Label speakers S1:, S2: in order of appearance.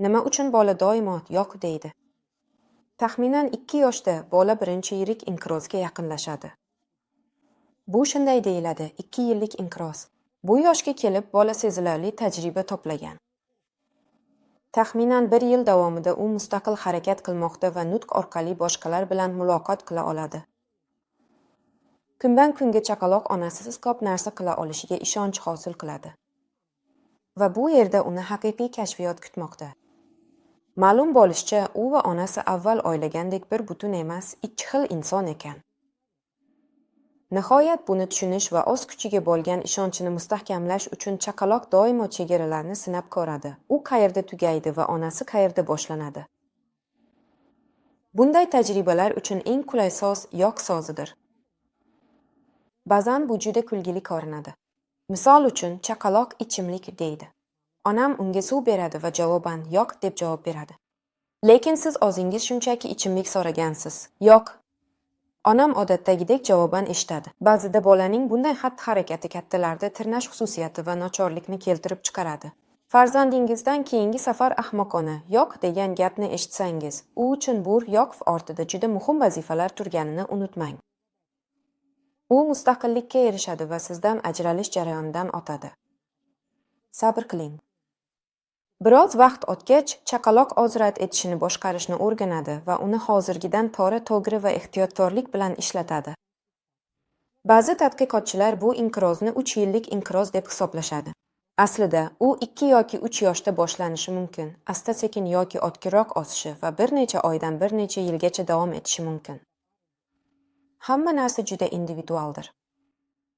S1: Nima uchun bola doimo "yo'q" deydi? Taxminan 2 yoshda bola birinchi yirik inqirozga yaqinlashadi. Bu shunday deyiladi: 2 yillik inqiroz. Bu yoshga kelib bola sezilarli tajriba to'plagan. Taxminan 1 yil davomida u mustaqil harakat qilmoqda va nutq orqali boshqalar bilan muloqot qila oladi. Kundan kunga chaqaloq onasisiz ko'p narsa qila olishiga ishonch hosil qiladi. Va bu yerda uni haqiqiy kashfiyot kutmoqda. Ma'lum bo'lishicha, u va onasi avval o'ylagandek bir butun emas, ikki xil inson ekan. Nihoyat buni tushunish va o'z kuchiga bo'lgan ishonchini mustahkamlash uchun chaqaloq doimo chegaralarni sinab ko'radi. U qayerda tugaydi va onasi qayerda boshlanadi. Bunday tajribalar uchun eng qulay so'z "yo'q" so'zidir. Ba'zan bu juda kulgili ko'rinadi. Misol uchun, chaqaloq "ichimlik" deydi. Onam unga suv beradi va javoban "yo'q" deb javob beradi. Lekin siz o'zingiz shunchaki ichimlik so'ragansiz. "Yo'q." Onam odatdagidek javoban eshitadi. Ba'zida bolaning bunday xatti-harakati kattalarda tirnash xususiyati va nochorlikni keltirib chiqaradi. Farzandingizdan keyingi safar ahmoqona "yo'q" degan gapni eshitsangiz, u uchun bu "yo'q" ortida juda muhim vazifalar turganini unutmang. U mustaqillikka erishadi va sizdan ajralish jarayonidan o'tadi. Sabr qiling. Biroz vaqt o'tgach, chaqaloq o'z rad etishini boshqarishni o'rganadi va uni hozirgidan pora to'g'ri va ehtiyotkorlik bilan ishlatadi. Ba'zi tadqiqotchilar bu inqirozni 3 yillik inqiroz deb hisoblashadi. Aslida, u 2 yoki 3 yoshda boshlanishi mumkin, asta-sekin yoki o'tkirroq o'sishi va bir necha oydan bir necha yilgacha davom etishi mumkin. Hamma narsa juda individualdir.